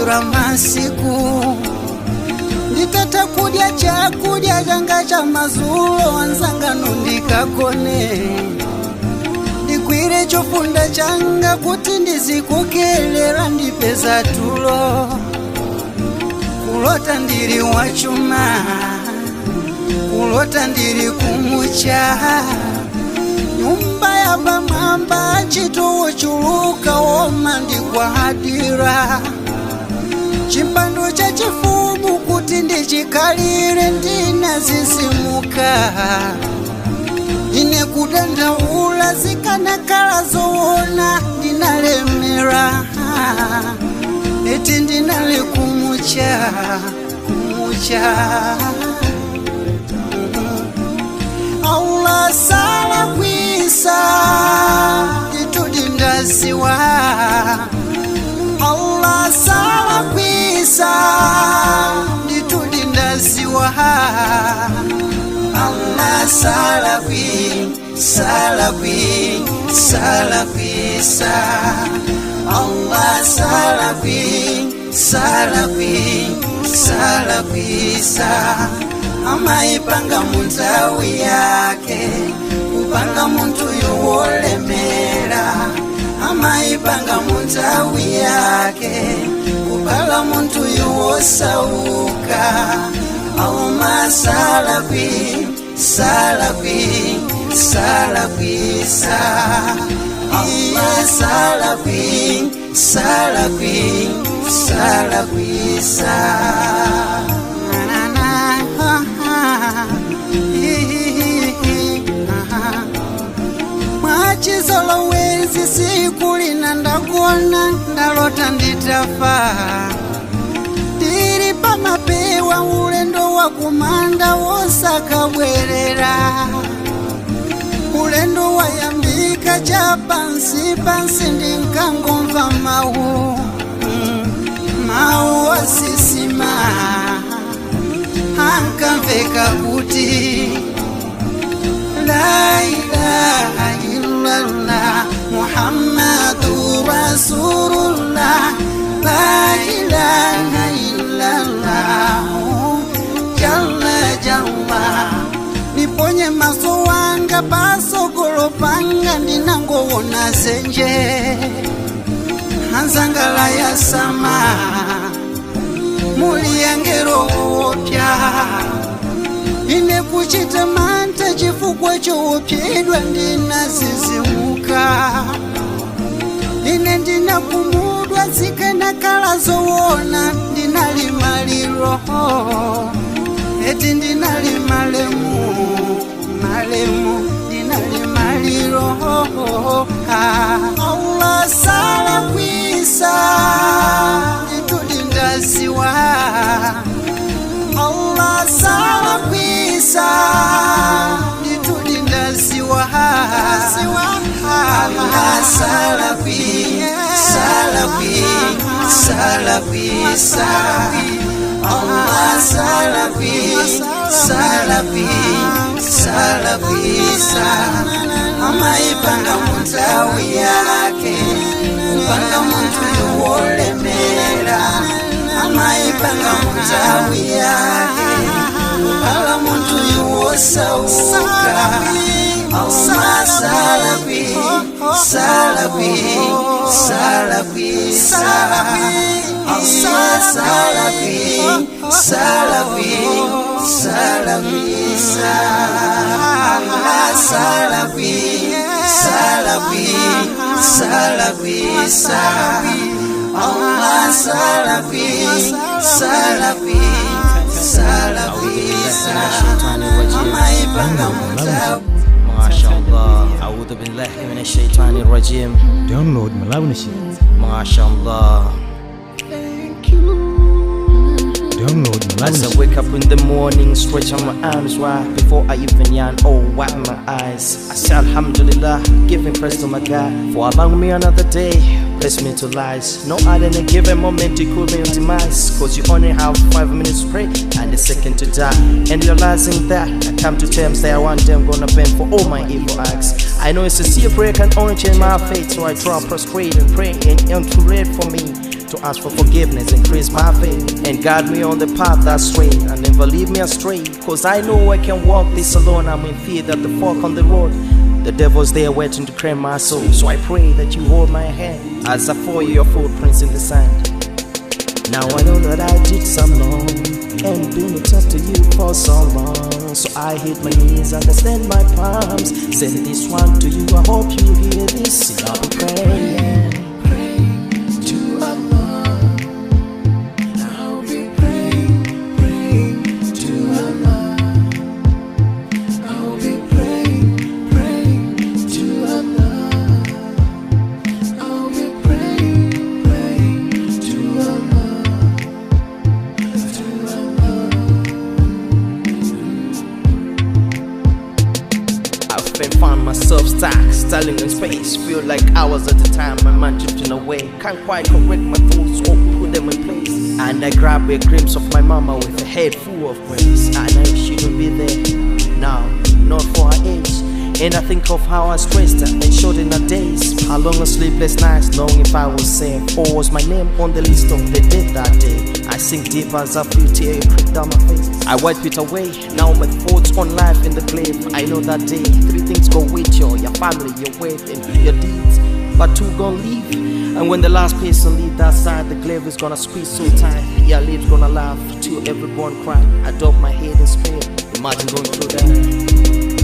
Ndikukumbukira masiku nditatha kudya chakudya changa cha madzulo, anzangano ndikagone, ndigwire chofunda changa kuti ndizikukelera ndipeza tulo. Kulota ndiri wachuma, kulota ndiri kumucha, nyumba ya pamwamba, chituwochuluka woma ndikwadira chimpando cha chifumu kuti ndichikalire. Ndinazisimuka ine kudandaula, zikanakhala zoona ndinalemera, eti ndinali kumucha kumucha. Allah salakwisa, nditudi ndaziwa Allah salakwisa, nditudi ndaziwa Allah salakwi salakwi salakwisa, Allah salakwi salakwi salakwisa. Amaipanga munthawi yake kupanga munthu yowolemera, amaipanga munthawi yake kupala munthu yowosauka. Allah salakwi salakwi salakwisa, Allah salakwi salakwi salakwisa. Na, na, ha, ha. Hi, hi, hi, ha. Mwachizolowezi siku lina ndagona ndalota nditafa, ndiri pamapewa ulendo wa kumanda wosakabwerera. Ulendo wayambika cha pansi pansi, ndinkangomva mawu, mawu osisima ankamveka kuti la ilaha illallah Muhammadu Rasulullah, la ilaha illallah jalla jalla. Niponye maso wanga pasogolo panga, ndinangowona zenje anzangala ya sama muliyangero wopya. Ine kuchita mantha chifukwa choopyedwa, ndinazizimuka ine ndinakumudwa, zikanakhala zoona ndinali maliro, eti ndinali malemu malemu, ndinali maliro. Allah salakwisa, nditudi ndaziwa Allah salakwisa, nditudi ndaziwa Allah salakwi salakwi salakwisa, Allah salakwi salakwi salakwisa. Amaipanga munthawi yake kupanga munthu yowolemera, amaipanga munthawi yake kupala munthu yowosauka. Allah salakwi salakwi salakwisa, Allah salakwi salakwi salakwisa, Allah salakwi salakwi salakwisa, Allah salakwi salakwi salakwisa. Amaipanga munthawi. ما شاء الله، أعوذ بالله من الشيطان الرجيم. Download Malawi Nasheeds. ما شاء الله. Download Malawi As I Nasheeds. wake up in the morning, stretch out my arms wide before I even yawn or wipe my eyes. I say Alhamdulillah, giving praise to my God for allowing me another day. Bless me to lies. No other than a given moment to cool me on demise. 'Cause you only have 5 minutes to pray and a second to die. And realizing that, I come to terms that I one day I'm gonna bend for all my evil acts. I know a sincere prayer can only change my fate, so I try prostrate and pray and to for me. To to ask for forgiveness, increase my faith, and guide me on the path that's straight, and never leave me astray. Cause I know I can walk this alone. I'm in fear that the fork on the road, the devil's there waiting to claim my soul. So I pray that you hold my hand as I follow your footprints in the sand. Now I know that I did some wrong and been tough to you for so long. So I hit my knees and I stand my palms. Send this one to you, I hope you hear this. I'll be praying, praying to Allah. I'll be praying, praying to Allah. I'll be praying, praying to Allah. I'll be praying, praying to Allah. To Allah. I've been found myself stuck, stalling in space. Feel like hours at a time, my mind drifting away. Can't quite correct my thoughts or put them in place. And I grab a glimpse of my mama with a head full of grace. I know she don't be there now, not for her age. And I think of how I stressed her and shortened her days. How long a sleepless nights, knowing if I was safe, or was my name on the list of the dead that day. I sink deep as I feel tear creep down my face. I wipe it away, now my thoughts on life in the grave. I know that day, three things go with you: your family, your wealth, and your deeds. But two gon' leave, and when the last person leave that side, the grave is gonna squeeze so tight. Your lips gonna laugh till everyone cry. I drop my head in spirit, imagine going through that.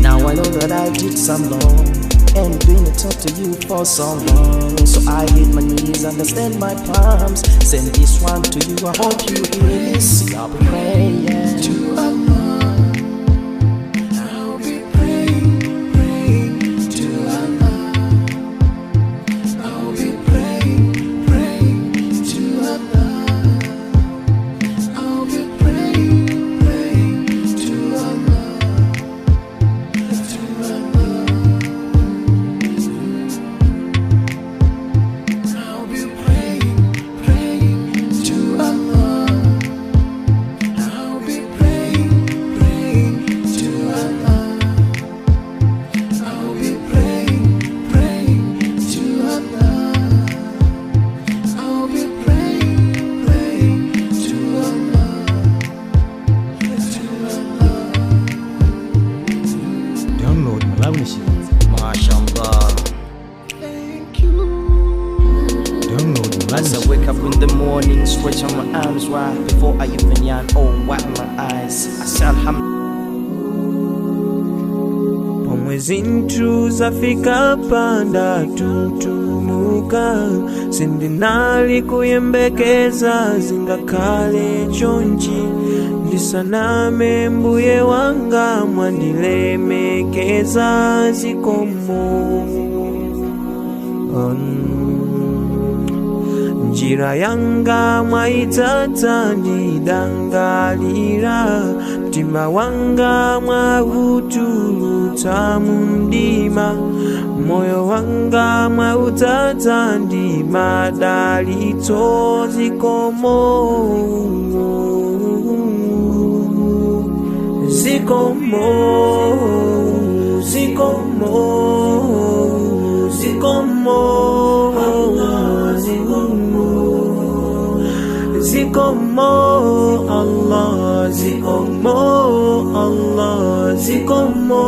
Now I know that I did some wrong and been tough to you for so long. So I hit my knees and I stand my palms. Send this one to you, I hope you hear this. I'll be praying to Allah. I'll be praying, praying to Allah. I'll be praying, praying to Allah. I'll be praying, praying to Allah. To Allah. I'll be praying, praying to Allah. I'll be praying, praying to Allah. I'll be praying, praying to Allah. I'll be praying, praying to Allah. To Allah. Download Malawi Machines. MashaAllah. Thank you. Download Malawi As I Machines. wake up in the morning, stretch out my arms wide before I even yawn or wipe my eyes. I say Alhamdulillah. Pomwe zinthu zafika panda tutumuka, sindinali kuyembekeza zingakhale chonchi. Ndisaname mbuye wanga mwandilemekeza zikomo. Njira yanga mwaitsatsa ndidangalira, mtima wanga mwautulutsa mumdima, moyo wanga mwautsatsa ndi madalitso zikomo. Zikomo, zikomo, zikomo, zikomo, zikomo, Allah, zikomo, Allah, zikomo,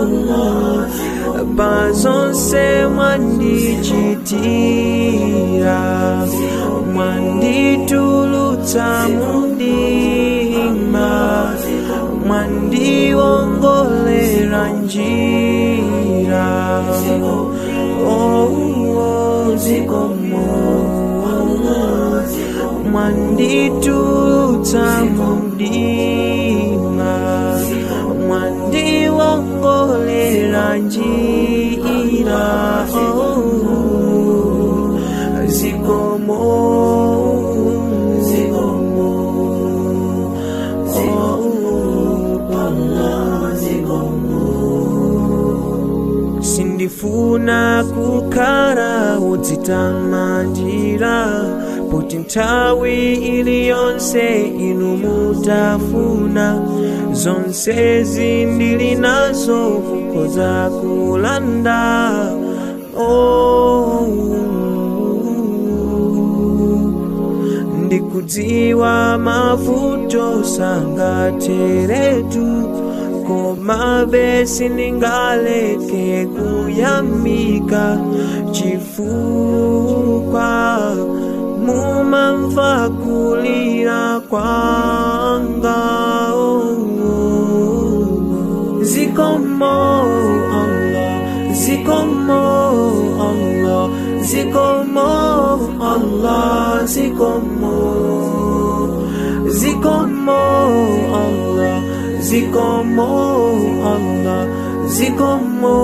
Allah. Bazonse mwandichitira, mwanditulutsa mumdima, mwandiwongolera njira. Oh, oh, zikomo, mwanditulutsa mumdima, mwandiwongolera njira. Oh, zikomo, zikomo, oh, Allah, zikomo. Sindifuna kukhala wodzitamandira, poti nthawi iliyonse inu mutafuna, zonse zindili nazo mukhoza kulanda. Oh, Ndikudziwa mavuto sangateretu, koma besi ningaleke kuyamika chifukwa mumamva kulira kwanga. Zikomo Allah, zikomo Allah, zikomo Allah, zikomo, zikomo Allah, zikomo Allah, zikomo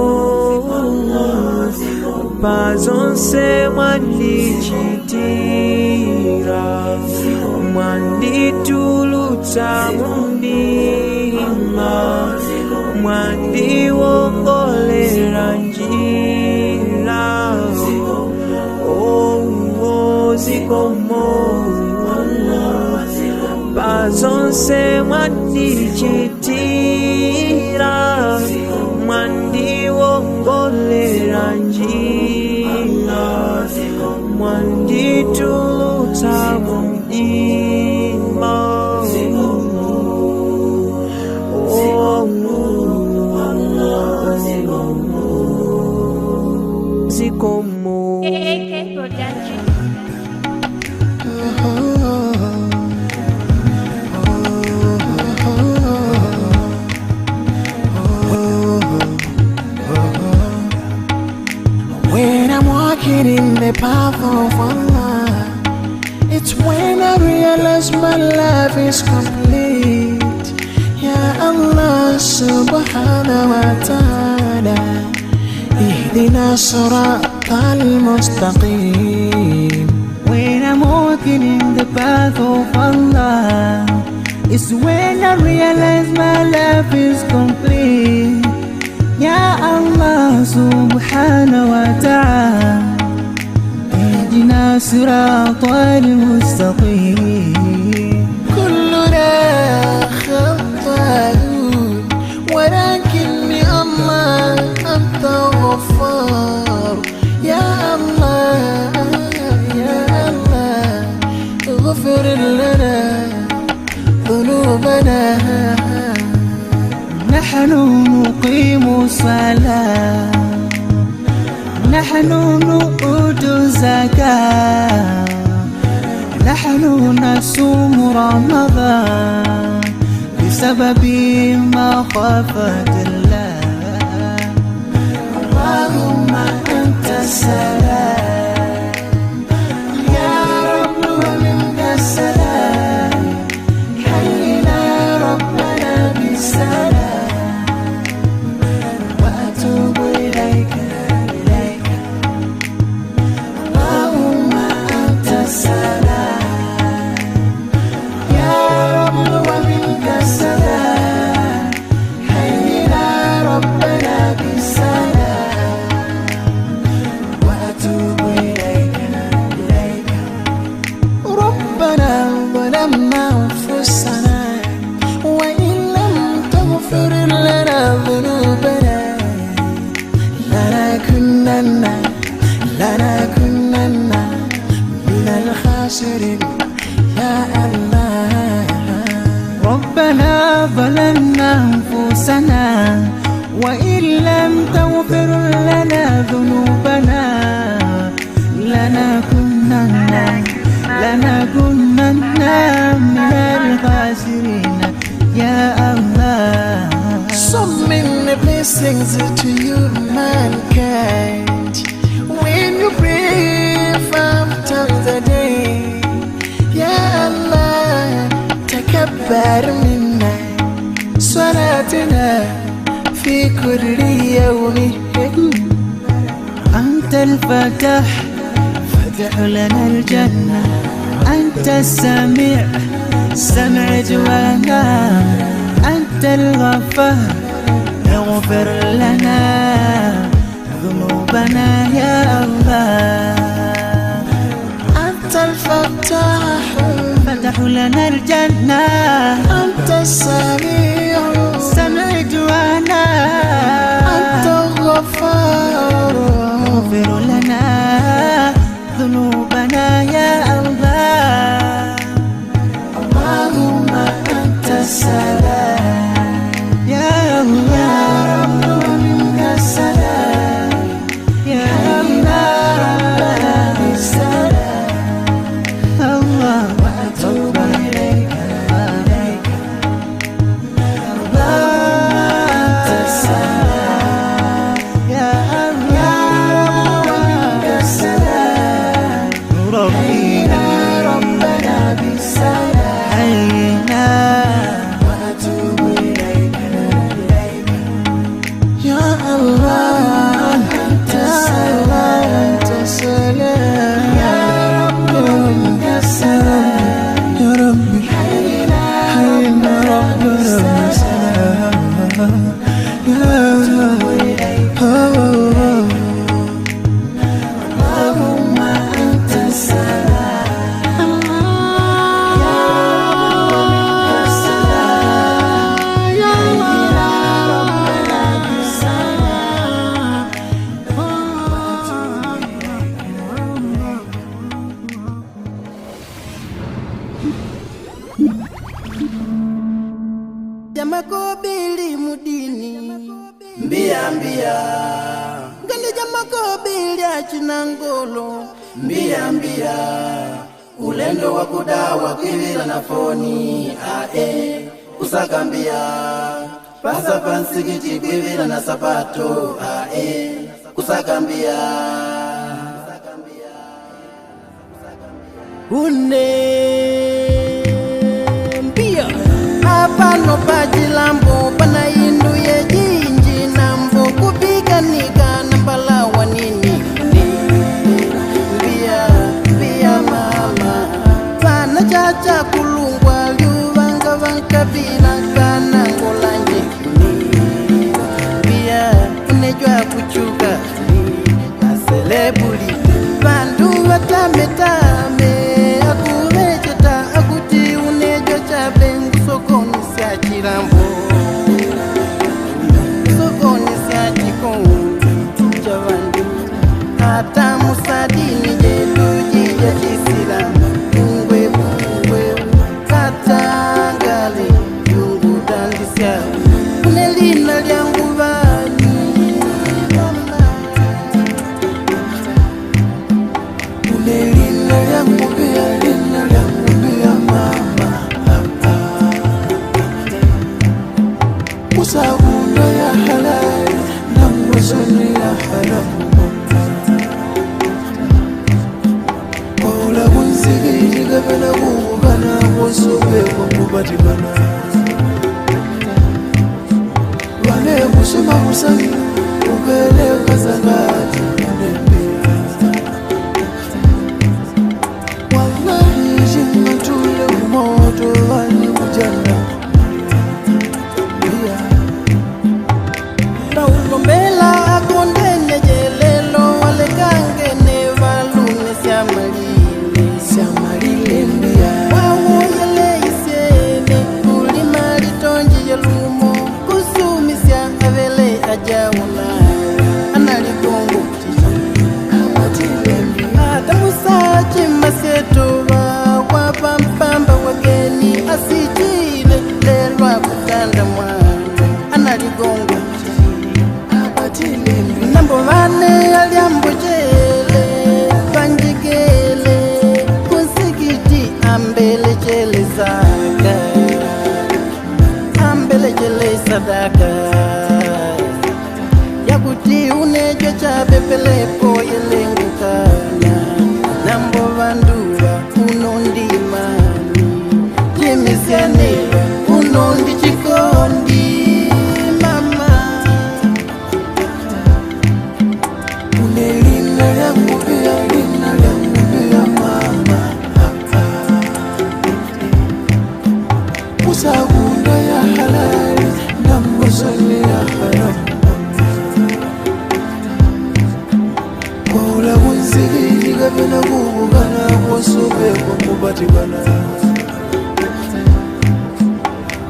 Allah. Pazonse mwandichitira, mwanditulutsa mumdima, mwandiwongolera njira. Oh, oh, zikomo Allah. Pazonse mwandichitira, mwandiwongolera njira, mwanditulutsa mumdima. Oh, zikomo. AK Production. When I'm walking in the path of Allah, it's when I realize my life is complete. Ya Allah subhanahu wa ta'ala, ihdina siratal mustaqim. When I'm walking in the path of Allah, it's when I realize my life is complete. Ya Allah subhanahu wa ta'ala, ihdina siratal mustaqim. كلنا خطاؤون ولكني الله أنت غفار. يا الله يا الله اغفر لنا ذنوبنا. نحن نقيم الصلاة، نحن نؤدي الزكاة، نحن نصوم رمضان بسبب مخافة الله. اللهم أنت السلام يا رب ومنك السلام، حينا ربنا بالسلام، وأتوب إليك إليك. اللهم أنت السلام يا رب ومنك السلام، حينا ربنا بالسلام، وأتوب إليك إليك. ربنا ظلمنا أنفسنا وإن لم تغفر لنا ذنوبنا لنكونن لنكونن من الخاسرين. يا الله ربنا ظلمنا أنفسنا وإن لم تغفر لنا ذنوبنا لنكونن من الخاسرين. يا الله. So many blessings to you, mankind. When you pray 5 times a day, Ya Allah, تكبر منا صلاتنا في كل يوم. أنت الفتاح فتح لنا الجنة، أنت السميع سمع دعانا، أنت الغفار اغفر لنا ذنوبنا يا الله. أنت الفتاح فتح لنا الجنة، أنت السميع سمع دعانا، أنت الغفار اغفر لنا ذنوبنا يا الله. Mbia mbia. Ngalija makobili achinangolo. Mbia mbia. Ulendo wa kudawa kwivila na foni ae kusakambia pasa pansikiti kwivila na sapato ae kusakambia. Une mbia apano pachilambo pana indu yejinji nambo kupikanika nambalawa nini. Mbia mbia mama pana chacha kulungwa lyuvanga vankavila kana ngolanje. Mbia unejwa kuchuka aselebuli vandu vatametame akuvecheta akuti unejwa chabengu sokoni sya chilambo sokoni sya chikongo cha vandu hata musadini jetu jija chisilamu ungwe bungwe katangale yungu dandisya une lina lyangu vani. Une lina lyangu mbia, lina lyangu mbia mama. Musakunda ya halali na mwasoni ya haramu mama. Kwaula kunsikiti kapena kukukana kwosobe kwakupatikana. Vane kusoma kusani kupeleka zakati unembia. Wallahi chingatule kumoto vani kujana. Ndaulombela akondene jelelo walekangene valume syamalile Syamalile mbia. Wawoyele isyene kulima litonji yelumo kusumisya avele ajauna analigongo Amatile mbia. Ata musachi maseto wapampamba wageni asichile lelwa kutanda mwana analigongo. Amatile mbia. Nambo vane alyambuchele vanjikele kunsikiti ambelechele zaka ambelechele sadaka yakuti unejo chapepelepo yelengukana nambo vanduva unondimani chimisyanelwa unondi chikondi mama. Une lina lyangu mbia, lina lyangu mbia mama. Musakunda ya halali na mwasoni ya haramu mama. Kwaula kunsikiti kapena kukukana kwosobe kwakupatikana.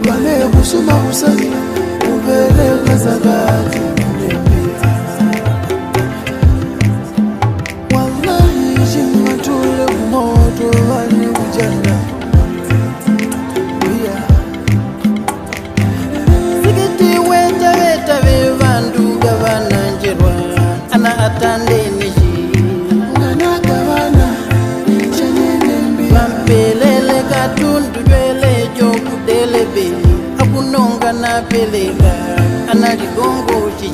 Vane kusoma kusani kupeleka zakati unembia. Wallahi chingatule kumoto vani kujana. Mbia. Sikiti wetawetawe vandu gavananjerwa ana atandeniji Nganagavana chenene mbia. vampelele katundu jwele jokudelebeni akunonga na peleka ana ligongo chichi.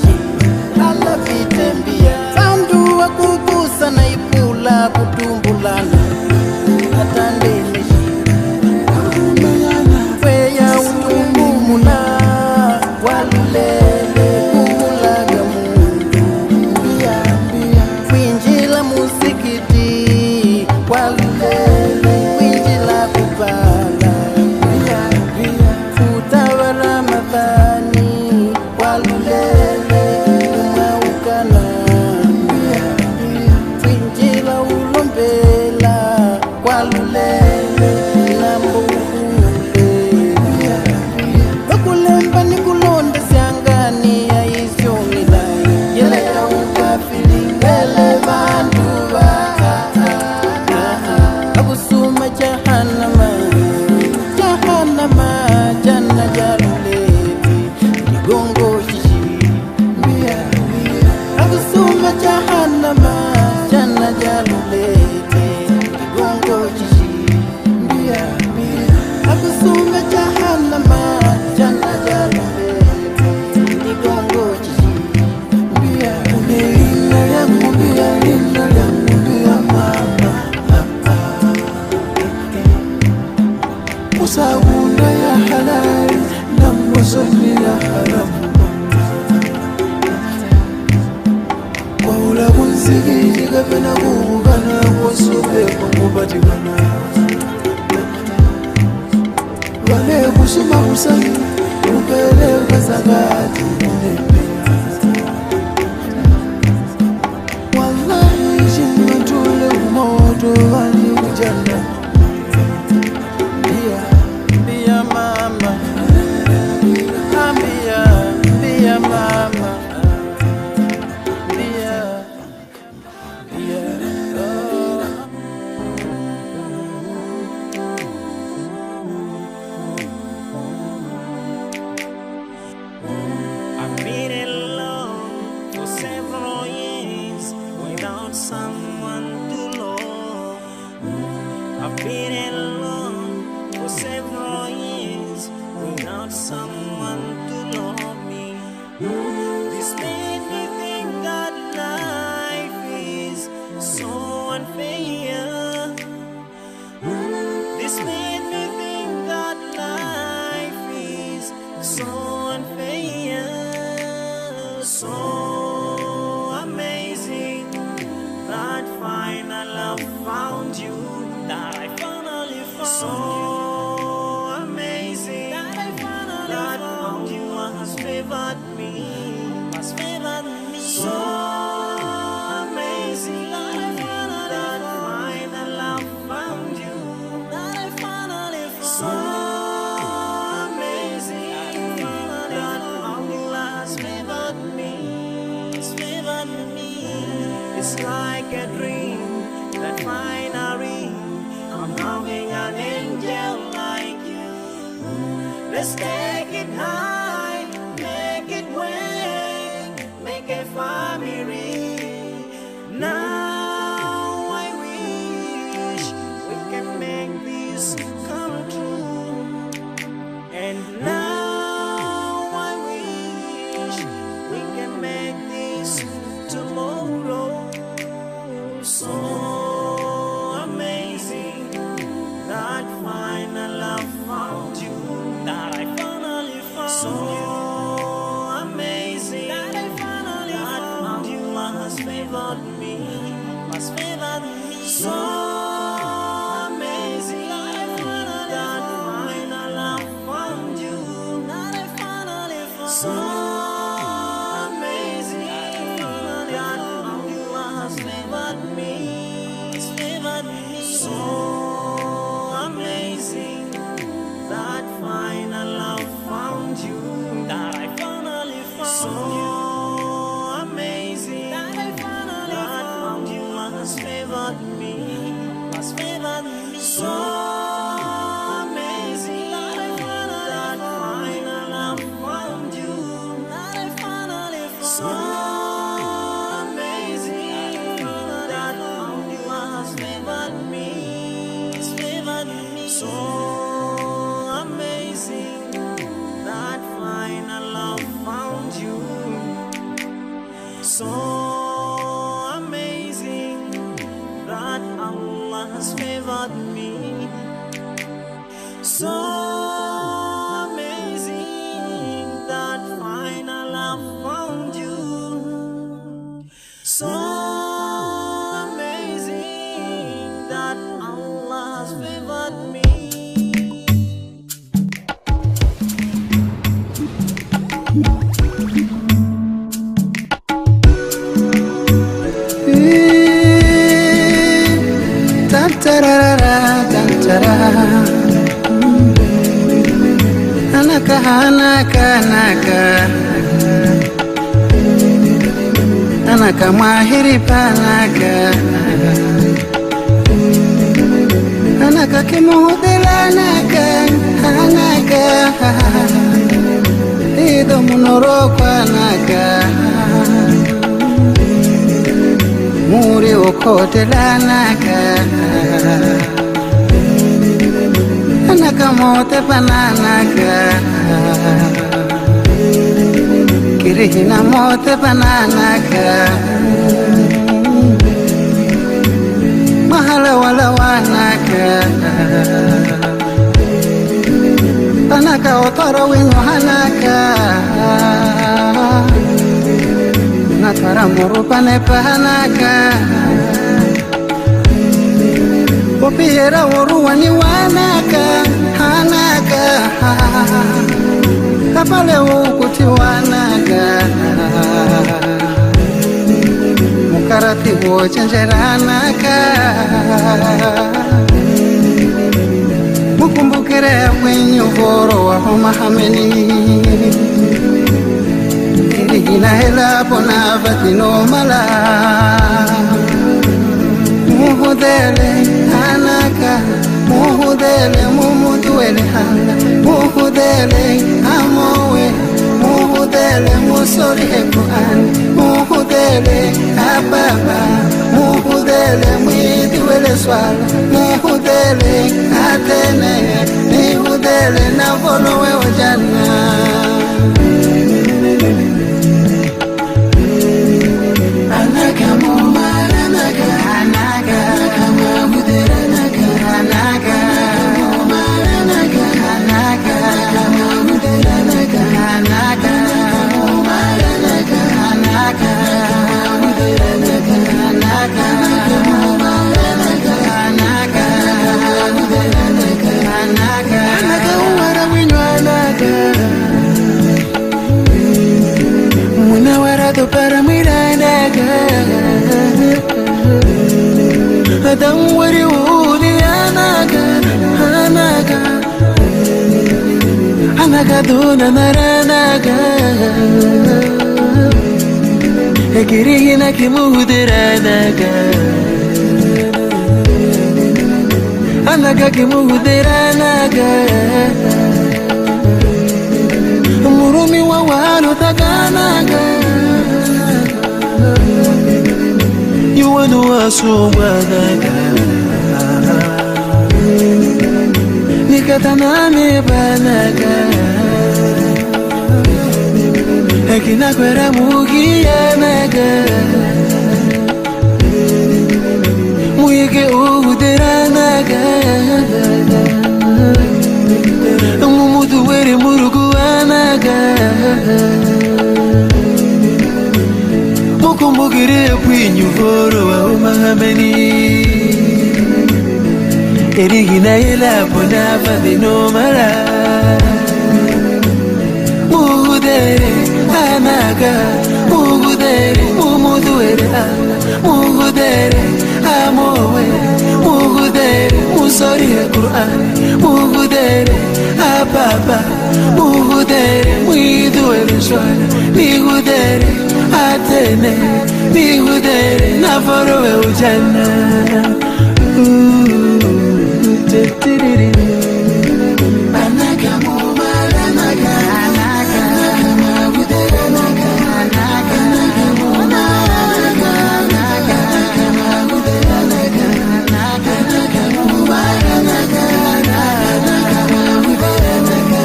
Muzikiti kapena kuukana Kosopepa kupatikana Vane kusuma kusani Upeleka zakati kunepea Wallahi chingatule umoto Vane kujana Bia, Bia mama, ambia, bia mama, bia, bia, oh. I've been alone for several years without someone to love. I've been alone for several years without someone to love me. This made me think that life is so unfair. This made me think that life is so unfair, so amazing that finally I found you, that I finally found so you. Amazing that I finally that found you has favored me, has favored me. So amazing that I finally that finally I found you, that I finally found so amazing that Allah has favored me, has favored me. It's like a dream that finally I'm having an angel like you. Let's take it high, make it work, make a family. Now I wish we can make this come true. And now I wish we can make this tomorrow. So amazing that finally I found you, that I finally found so you. Amazing that I finally that found you has favored me, has favored me. So amazing that finally I found you, that I finally found so amazing that Allah has favored me, has favored me. So amazing that finally I found you, that I finally found so you. Amazing that I finally that found you has favored me, has favored me. So amazing that I finally that finally I found you, that I finally found so amazing that Allah has favored me, has favored me. So amazing that final love found you. So amazing that Allah has favored me. So amazing that final love found you. So amazing that Allah has favored me. Anaka anaka anaka anaka mwahiri panaka anaka kimuhudela anaka anaka ido munorokwa anaka muri ukotela anaka anaka mote pananaka kirihina mote pananaka mahala wala wanaka panaka otoro wino hanaka. Paramurupane pahanaka Opihera oruwani wanaka Hanaka Kapale ukuti wanaka Mukarati wochenjeranaka Mukumbukire kwenyu voro wa mahameni Irigina hela pona vatino mala Muhudele anaka Muhudele mumuduele hana Muhudele amowe Muhudele musorihe Quran Muhudele ababa Muhudele mwidiwele swala Muhudele atene Nihudele na volowe ojana Anaka mumaranaka Anaka Anaka mahuderanaka Anaka Mumaranaka Anaka Anaka mahuderanaka Anaka Mumaranaka Anaka Mahuderanaka Anaka Mumaranaka Anaka Mahuderanaka Anaka Anaka uwara winywanaka Munawara topara miranaka Adamwari uli anaka Anaka Anaka duna naranaka Ekirihina kimuhuderanaka Anaka kimuhuderanaka Murumi wa walo takanaka Yuwanu asubwanaka Nikataname banaka Ekinakwera mugiyanaka Muyeke uhuderanaka Mumuduwere muruguanaga Mukumbukire kwinyu voro wa umahameni Erigina yelapo na fadhino mara Muhudere anaka Muhudere mumuduere ana Muhudere amowe Muhudere musorihe Qur'an Muhudere ababa Muhudere mwiduere swala Nihudere atene Nihudere naforowe ujana Anaka mumaranaka Anaka Anaka mahuderanaka Anaka Anaka mumaranaka Anaka Anaka mahuderanaka Anaka Anaka mumaranaka Anaka mahuderanaka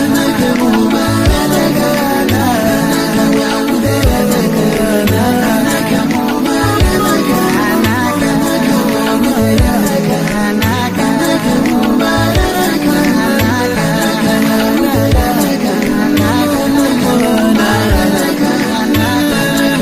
Anaka mumaranaka Anaka mahuderanaka Anaka mumaranaka Anaka Anaka mahuderanaka Anaka Anaka mumaranaka Anaka mahuderanaka Anaka mumaranaka Anaka mahuderanaka Anaka mumaranaka Anaka mahuderanaka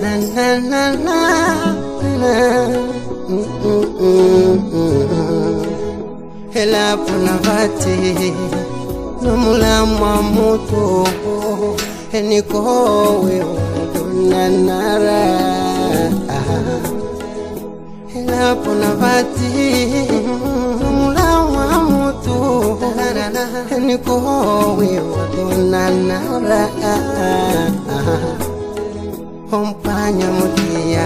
Na na na na na Mm, mm, mm, mm. Hela puna vati nomulamwa mutu enikowe odonanara Hela puna vati nomulamwa mutu enikowe odonanara Ompanya mutia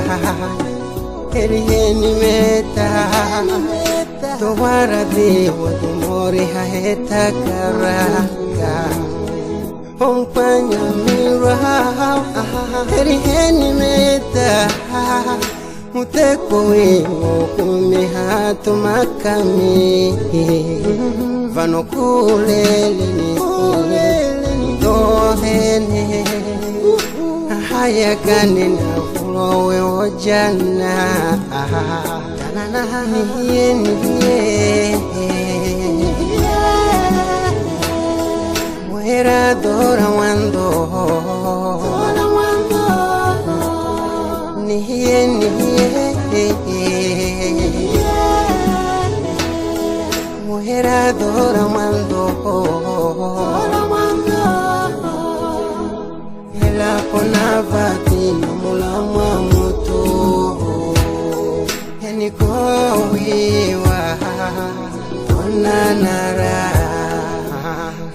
Eriheni meta Towaradhi wadumori haetakaraka Ompanya mira Eriheni meta Muteko wimo kumi hatu makami Vano kulele ni Dohene Haya kani na fulowe ojana Niye niye Muera dora wando Niye niye Muera dora wando Hela ponavati mulamwa mutu Nikowiwa onanara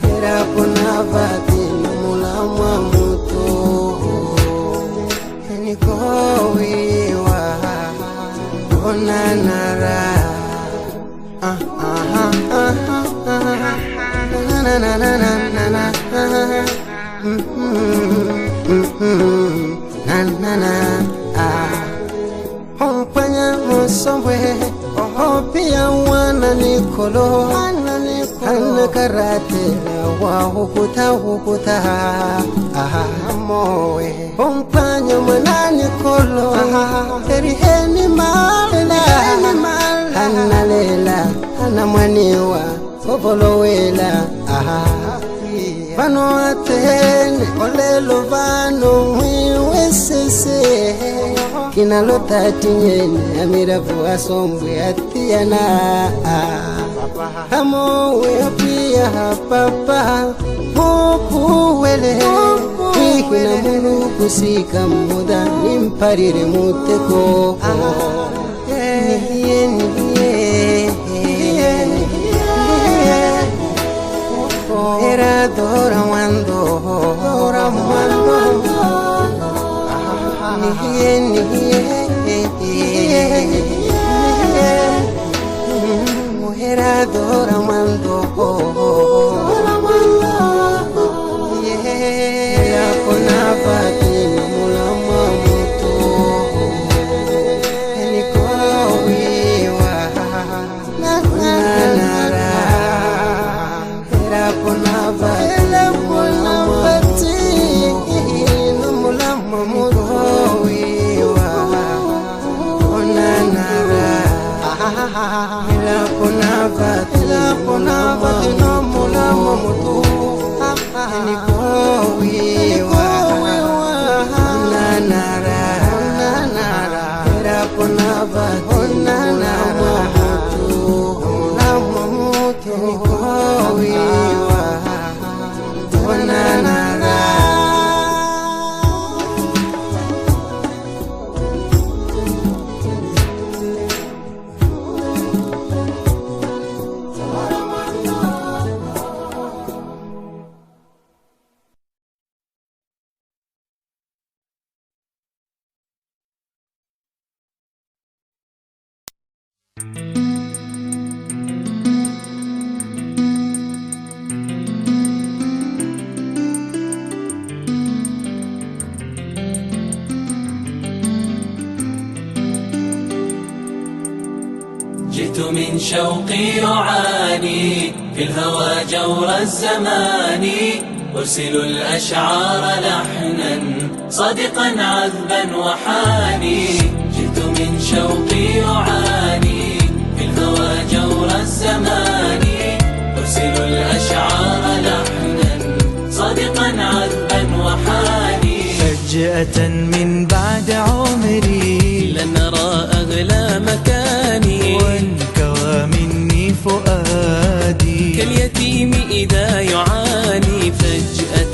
Hera ponavati mulamwa mutu Nikowiwa onanara Ah ah ah ah na na na na na na na na na ah Ompanya musombwe Ohopia wana nikolo Hana karate wa hukuta hukuta Amoe Ompanya mwana nikolo Eriheni mala Hana lela Hana mwaniwa Ovolowela Vano atene Olelo vano mwiwe sese Kinalota tinyene Amiravu asombwe atiana Amowe apia papa Mupuwele Wihina mulu kusika muda Nimparire muteko Niye niye Era dora wando Niye niye Mujer dora wando Era ponavati mulamwa mutu Nikowiwa Nanara Era ponavati mulamwa mutu Ponavati no mulamwa mutu Nikowiwa Nanara Era ponavati mulamwa mutu Nikowiwa Nanara. جئت من شوقي أعاني في الهوى جور الزمان أرسل الأشعار لحنا صادقا عذبا وحاني جئت من شوقي أعاني في الهوى جور الزمان أرسل الأشعار لحنا صادقا عذبا وحاني فجأة من بعد عمري لن نرى أغلى مكاني وانكوى مني فؤادي كاليتيم إذا يعاني فجأة